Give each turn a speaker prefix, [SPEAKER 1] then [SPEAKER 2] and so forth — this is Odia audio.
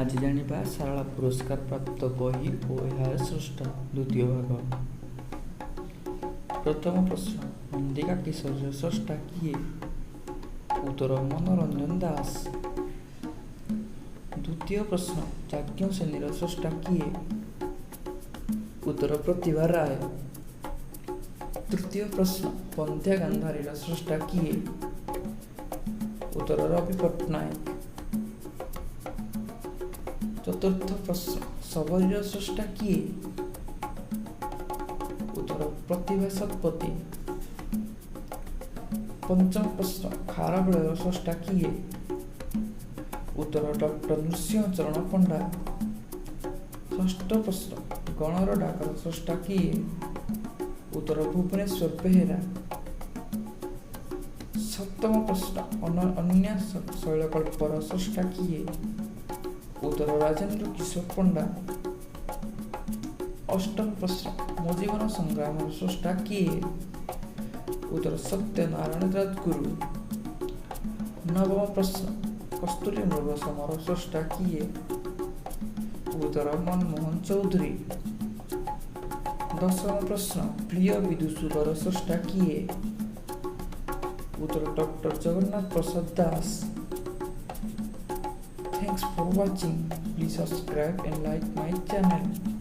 [SPEAKER 1] ଆଜି ଜାଣିବା ସାରଳା ପୁରସ୍କାର ପ୍ରାପ୍ତ ବହି ଓ ଏହାର ସ୍ରଷ୍ଟା, ଦ୍ୱିତୀୟ ଭାଗ। ପ୍ରଥମ ପ୍ରଶ୍ନ, ନନ୍ଦିକା କିଶୋରୀର ସ୍ରଷ୍ଟା କିଏ? ଉତ୍ତର ମନୋରଞ୍ଜନ ଦାସ। ଦ୍ୱିତୀୟ ପ୍ରଶ୍ନ, ଯାଜ୍ଞସେନୀର ସ୍ରଷ୍ଟା କିଏ? ଉତ୍ତର ପ୍ରତିଭା ରାୟ। ତୃତୀୟ ପ୍ରଶ୍ନ, ବନ୍ଧ୍ୟା ଗାନ୍ଧାରୀର ସ୍ରଷ୍ଟା କିଏ? ଉତ୍ତର ରବି ପଟ୍ଟନାୟକ। ଚତୁର୍ଥ ପ୍ରଶ୍ନ, ଶବରୀର ସ୍ରଷ୍ଟା କିଏ? ଉତ୍ତର ପ୍ରତିଭା ଶତପଥୀ। ପଞ୍ଚମ ପ୍ରଶ୍ନ, ଖାରବେଳର ସ୍ରଷ୍ଟା କିଏ? ଉତ୍ତର ଡକ୍ଟର ନୃସିଂହ ଚରଣ ପଣ୍ଡା। ଷଷ୍ଠ ପ୍ରଶ୍ନ, ଗଣର ଡାକର ସ୍ରଷ୍ଟା କିଏ? ଉତ୍ତର ଭୁବନେଶ୍ୱର ବେହେରା। ସପ୍ତମ ପ୍ରଶ୍ନ, ଅନନ୍ୟା ଶୈଳକଳ୍ପର ସ୍ରଷ୍ଟା କିଏ? ଉତ୍ତର ରାଜେନ୍ଦ୍ର କିଶୋର ପଣ୍ଡା। ଅଷ୍ଟମ ପ୍ରଶ୍ନ, ମୋ ଜୀବନ ସଂଗ୍ରାମର ସ୍ରଷ୍ଟା କିଏ? ଉତ୍ତର ସତ୍ୟନାରାୟଣ ରାଜଗୁରୁ। ନବମ ପ୍ରଶ୍ନ, କସ୍ତୁରୀ ମୃଗ ସମର ସ୍ରଷ୍ଟା କିଏ? ଉତ୍ତର ମନମୋହନ ଚୌଧୁରୀ। ଦଶମ ପ୍ରଶ୍ନ, ପ୍ରିୟ ବିଦୂଷକର ସ୍ରଷ୍ଟା କିଏ? ଉତ୍ତର doctor Jagannath Prasad Das. Thanks for watching. Please subscribe and like my channel.